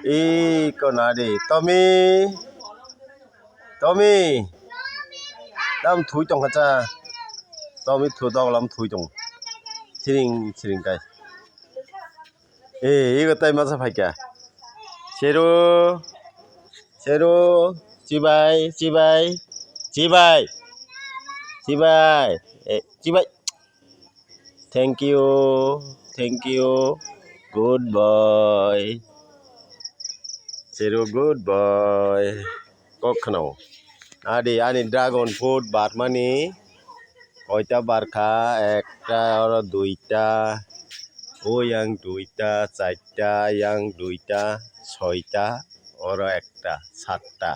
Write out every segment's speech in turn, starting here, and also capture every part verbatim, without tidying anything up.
Iko nadi, Tommy. Tommy. Tam thui tong kha cha. Tommy thu dok lam thui tong. Siring, siring kai. Eh, iko tai masa phaikha. Seru. Seru. Chibai, chibai. Chibai. Chibai. Eh, chibai. Thank you. Thank you. Good boy. Seru, good boy. Kok khwnao. Adi, ani dragon fruit barmani. Koita barkha, ekta, oro duita. O yang duita, chaita, yang duita, soita, oro ekta, satta.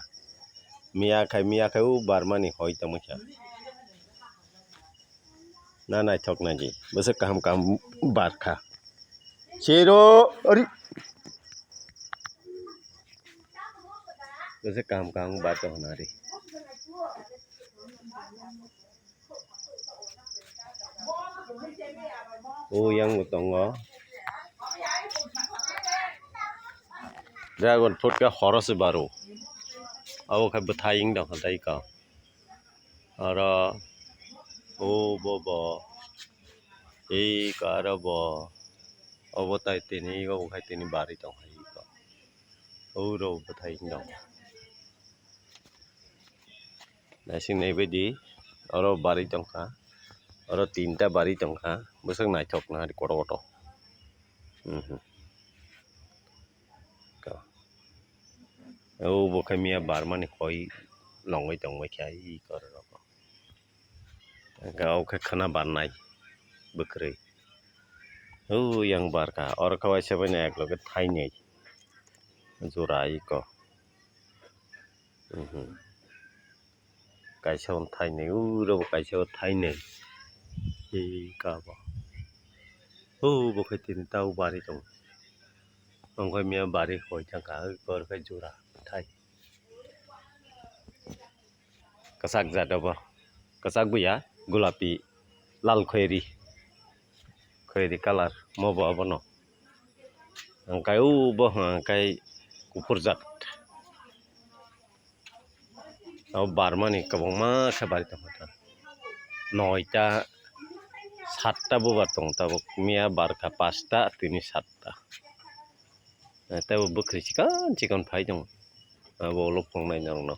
Miya khai, miya khai, o barmani hoi tongmani kha. Na naithok nai di. Bwswk kaham kaham barkha. Sero, ari. Bwswk kaham kaham bar tong na ri. O yang bo tongo. Dragon fruit khe horo se baro. Abo khe bwthai wng tong kha tei kok. Oro o bo bo. Ei karo bo. Obo tai tini, obo khai tini bari tong kha iko. Oro bwthai wng tong. Naising naibaidi oro bari tong kha. Oro tinta bari tong kha. Bwswk naithok na kotor kotor. Mhm. Ka. O bo khe miya barmani hoi longwi tongbai kha i kororok. Hwnkhe o khe khwna barnai bwkrwi. O yang barkha, oro khe waisa bai no ekloge thainwi jora iko. Mhm. Kaisa o thainwi, uro bo kaisa o thainwi. Ei kabo. O bo khe tini tao bari tongo. Omo khe miya bari hoi thangkha, oi kor khe jora thai. Kwchak jat obo. Kwchak buya, gulapi, lal khoiri. Khoiri colour, mo bo obono. Hwnkhe o bo hwnkhe kuphur jat. Abo barmani kwbangma khe bari tongkha. Noita, satta bubar tongo tabuk. Miya barkha pasta, tini satta. Tei bo bwkhri chikon chikon phai tongo. Abo ulo phunuknai norokno.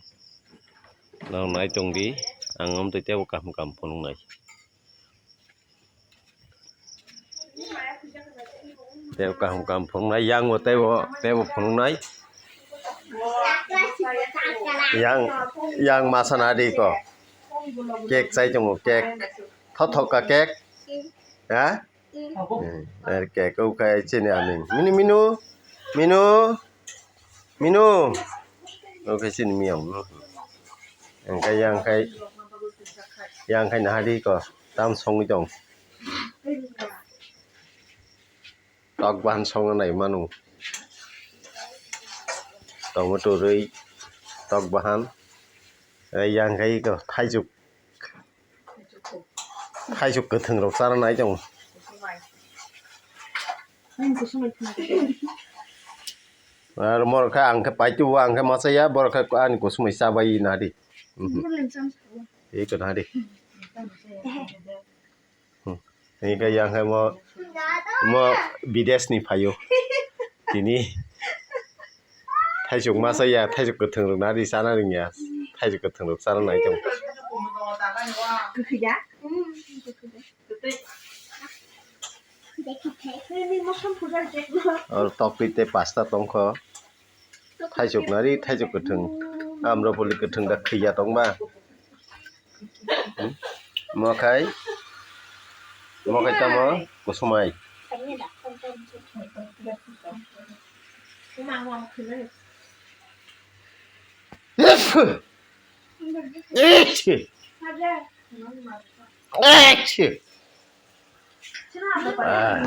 Norok nai tongdi, ang omo twi teibo kaham kaham phunuknai. Teibo kaham kaham phunuknai, yang bo teibo, teibo phunuknai. Yang, yang masa nadi ko. Cake chai tongo, cake. Thothoka cake. Ha? Eh, cake o khai chini ani. Minu, minu. Minu. Minu. O khai chini miyang. Ang khai, yang khai. Yang khai nahari ko. Tam songwi tong. Tok bahan songna nai manu. Tomato rwi. Tok bahan. Eh, yang khai ko. Thaijuk. Thaisuk kwthwng rok chara nai tongo. Ar moro khe ang khe paitubo, ang khe masa ya, borok khe ani kusumai chabai nadi. Mhm. Ei ko nadi. Hmm. Hingke yang khe mo, mo bidesh ni phaio. Tini. Thaisuk masa ya, thaisuk kwthwng rok nari chana rwngya. Thaisuk kwthwng rok chana nai tongo. Kwkhwi da? Oro tokti tei pasta tongkho. Thaisuk nari, thaisuk kwthwng. Amrapuli kwthwng da khwiya tongba. Hmm? Mokhai, mokhai tamo kusumai. Ah.